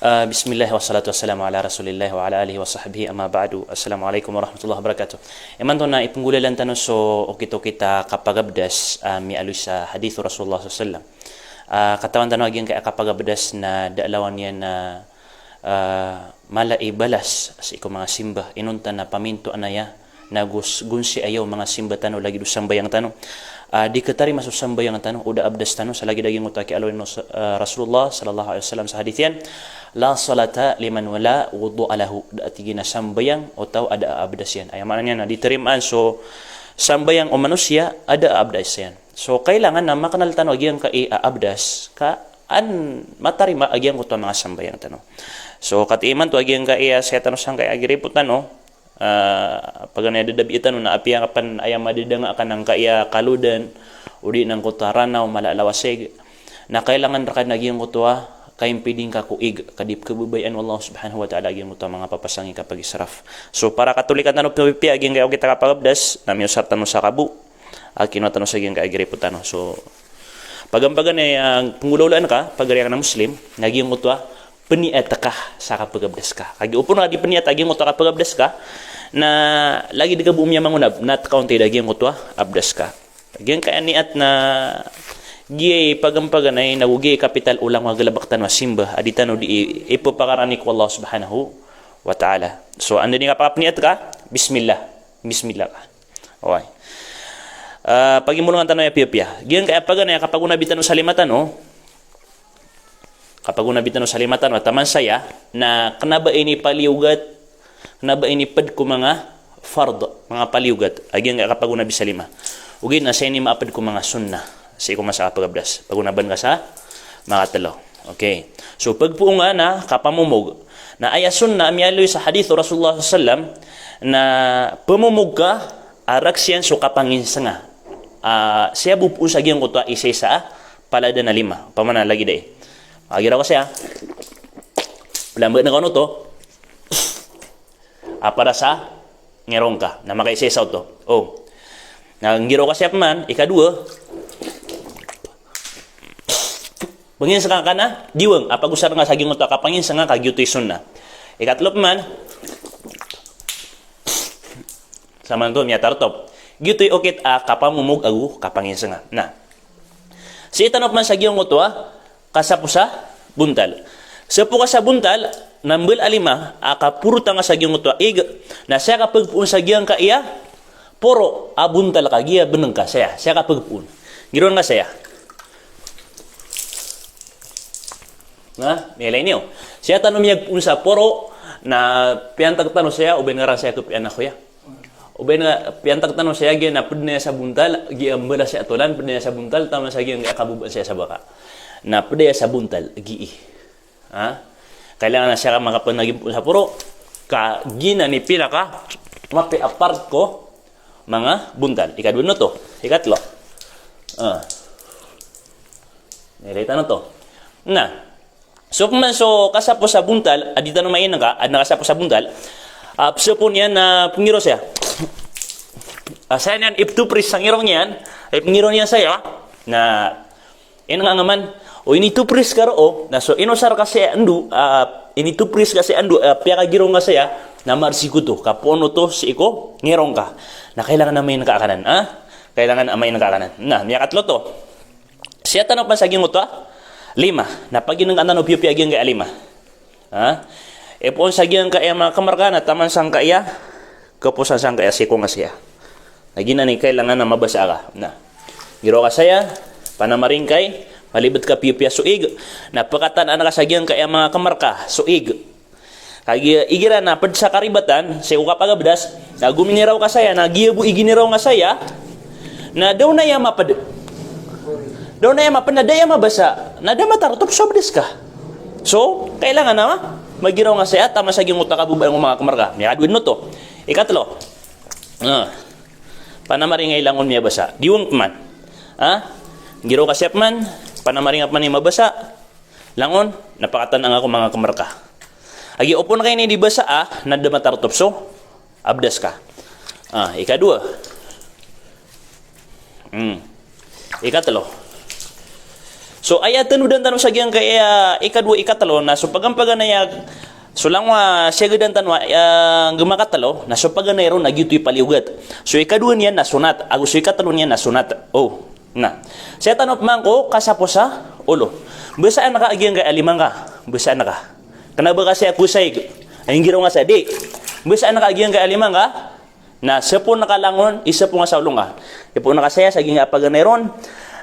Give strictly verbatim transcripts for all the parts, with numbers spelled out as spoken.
Ah, bismillah, wassalatu wassalamu ala rasulillah wa ala alihi wa sahbihi, amma ba'du. Assalamu alaikum warahmatullahi wabarakatuh. Imanto na ipnggolalan tano so okit-okit a kapagabdas, ah, miyaaloy sa hadith o Rasulullah sallallahu alaihi wasallam. Ah, katawan tano a giyangkai a kapagabdas na da a lawan iyan na, ah, mala i balas sii ko manga simba, inonta na pamintoan aya na gonsi aya o manga simba tano lagid o sambayang tano. Ah, di katarima so sambayang tano o da a abdas tano sa lagid a giyangkoto a kiyaaloy o, ah, Rasulullah sallallahu alaihi wasallam sa hadith iyan, "La salata liman la wudu'a lahu." Da a tig iyan a sambayang o taw a da a abdas iyan. Aya maana niyan na di tarimaan so sambayang o manosiya a da a abdas iyan. So kailangan na makanal tano a giyangkai a abdas ka an matarima a giyangkoto a manga sambayang tano. So katii imanto a giyangkai a saya tano sangkai a giripo tano, ah, paganay a dadabitan o na apiya ka pn aya madadanga ka na angkaya kalodan, odi na angkoto a Ranaw, mala a lawasig. Na kailangan rka na giyangkoto a kaimpiding ka ko ig, ka di pkhababayaan o Allah subhanahu wa ta'ala a giyangkoto a manga papasangi ka pag-israf. So para katolikan tano pipiya a giyangkai a okit a kapagabdas, na miyosar tano sa kabo a kinowa tano sa giyangkai a giripo tano. So pagampaganay a pnggolawlaan ka, pagari akn a Muslim, na giyangkoto a pniyat ka sa kapagabdas ka. Kagiya o pn ka di pniyat a giyangkoto a kapagabdas ka, na lagid ka bo miyamangonab, na tkaonti da giyangkoto a abdas ka. Giyangkai a niyat na giyai pagampaganay nago giyai kapital o langowan a galbk tano a simba a di tano di i-, ipphakarani ko Allah subhanahu wa ta'ala. So anda i kapakapniyat ka, bismillah. Bismillah ka. Oway. Ah, pagimbolongan tano aya piyapiya. Giyangkai a paganay a kapagonabi tano sa lima tano, kapagonabi tano sa lima tano, taman saya na kna ba inipaliyogat, kna ba inipd ko manga fard, manga paliyogat a giyangkai a kapagonabi sa lima. Ogaid na saya ini maapd ko manga sunnah sii ko masa a kapagabdas. Pagonaban ka sa makatlo. Okay. So pagpoon ka na kapamomog. Na aya sunnah a miyaaloy sa hadith o Rasulullah sallallahu alaihi wasallam na pmomog ka a raks iyan so kapanginsnga. Ah, saya bo poon sa giyangkoto a isaisa a palad a lima. Opama na lagid ai. Agiraw ka saya. Lamba na kano to. A para sa ngirong ka. Na makaisaisa oto. O. Na nggiraw ka saya pman, ikadowa. Panginsnga ka na diwang, a pagosar nga sa giyangkoto a kapanginsnga ka giyoto i sunnah. Ikatlo pman, samanto miyatarotop. Giyoto i okit a kapamomog ago kapanginsnga. Na sii tano pman sa giyangkoto a kasapo sa bontal. Sapo ka sa bontal, na mbala a lima a kaporot nga sa giyangkoto a ig, na saya kapagpoon sa giyangkaya poro a bontal ka, giya bnng ka saya, saya kapagpoon. Ngiroan nga saya. Na, miyailay niyo. Saya tano miyagpoon sa poro, na piyantag tano saya, o ba ngaran saya ko piyanak ko ya. O ba nga piyantag tano saya giya na pd na iya sa bontal, giya mbala saya tolan, pd na iya sa bontal, taman sa giyangkaya kababaan saya sa baka. Na pd iya sa bontal, gii. Ha? Kailangan na saya ka makapnagimpoon sa poro, ka giyanan i pinaka mapiya a part ko manga bontal. Ikadowa oto. Ikatlo. Ah. Miyailay tano oto. Na, so pman so kasapo sa bontal, a di tano mainngka, adn a kasapo sa bontal. Ah, psapon iyan na pnggiraw saya. Ah, saya niyan iptopris sa ngirong iyan, ipnggiraw niyan saya. Na, inngka nga man, o initopris ka roo, na so inosar ka saya ndo, ah, initopris ka saya ndo, ah, piyakagiraw nga saya, na marsik oto, kapoon oto sii ko ngirong ka. Na kailangan a mainngka ka anan, ah? Kailangan a mainngka ka anan. Na, miyakatlo oto. Sii tano pman sa giyangkoto a lima. Na paginngkaan tano piyapiya giyangkaya lima. Ha? Ipoon sa giyangkaya manga kmr ka na taman sangkaya, kaposan sangkaya sii ko nga saya. Na giyanan i kailangan a mabasa ka. Na, nggiraw ka saya, panamaring ka i, malibet ka piyapiya so ig. Na pkatanaan ka sa giyangkaya manga kmr ka so ig. Kagiya igira na pd sa karibatan sii ko kapagabdas, na gominiraw ka saya, na giya bo i giniraw nga saya, na da on aya mapd. Da on aya mapd, na da aya mabasa, na da matarotop so abdas ka. So kailangan a magiraw nga saya taman sa giyangkoto a kababaan o manga kmr ka. Miyakadowa oto. Ikatlo. Ah. Panamaring i langon miyabasa. Diwang pman. Ha? Nggiraw ka saya pman, panamaring a pman i mabasa. Langon, na pakatanaan ka ko manga kmr ka. Kagiya o pn ka ini di basa a, na da matarotop so abdas ka. Ah, ikadowa. Hmm. Ikatlo. So aya tanodan tano sa giyangkaya ikadowa, ikatlo, na so pagampaganay a, so langon a siyagadan tano a, ah, gii makatlo, na so paganay ron na giyoto i paliyogat. So ikadowa niyan na sonat, ago so ikatlo niyan na sonat. O, na. Sii tano pman ko kasapo sa olo. Basaan ka a giyangkaya lima ngka. Basaan ka. Kena ba ka saya kosaig. Ay, inggiraw nga sa di. Basaan ka a giyangkaya lima ngka. Na sapoon ka langon, isapoon ka sa olo ngka. Ipoon ka saya sa giyangkaya paganay ron.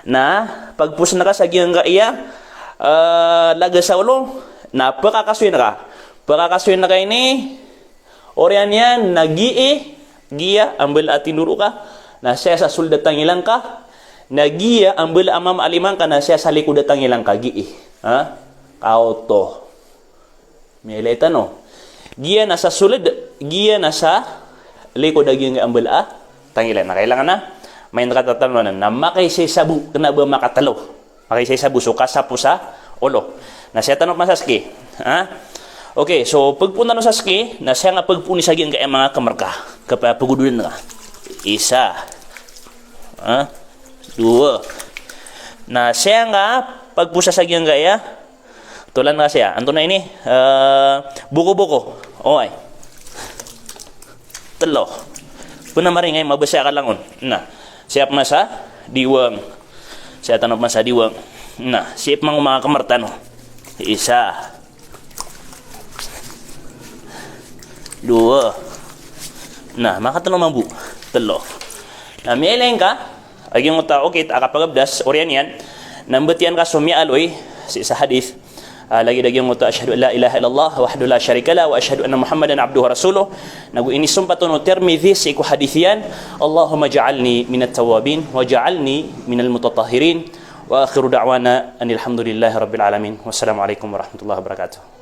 Na pagpos ka sa giyangkaya, eh, laga sa olo. Na pakakasoy ka. Pakakasoy ka ini. Oriyan iyan na gii, giya a mbala a tindoro ka, na saya sa soled a tangila ngka, na giya a mbala a mama a lima ngka, na saya sa likod a tangila ngka, gii. Ha? Kaoto. Miyailay tano. Giya na sa soled, giya na sa likod a giyangkaya a mbala a tangila. Na kailangan na, main ka tatanodan, na makaisaisa bo, kena ba makatlo. Makaisaisa bo so kasapo sa olo. Na sii tano pman sa ski. Ha? Okay, so pagpoon tano sa ski, na saya nga pagpoon i sa giyangkaya manga kemer ka. Kapapagododan ka. Isa. Ha? Dowa. Na saya nga pagposa sa giyangkaya. Tolan ka saya. Antonaa ini? Eh, bokoboko. Oway. Telo. Pena maringay, mabasa ka langon. Na, sii pman sa diwang. Sii tano pman sa diwang. Na, sii pman ko manga kemer tano. Isa. Dowa. Na, makatlo mambo. Telo. Na, miyailay ngka a giyangkoto a okit a kapagabdas, oriyan iyan na mbatiya ngka so miyaaloy sii sa hadith. Ah, lagid a giyangkoto a, "Ashhadu an la ilaha illallah wahdahu la sharika lah, wa ashhadu anna Muhammadan abduhu wa rasuluh." Nago inisompat on o Tirmidhi sii ko hadith iyan, "Allahumma ij'alni minat tawwabin, waj'alni minal mutatahhirin." Wa akhiru da'wana anil hamdulillahi rabbil alamin. Wassalamu alaikum warahmatullahi wabarakatuh.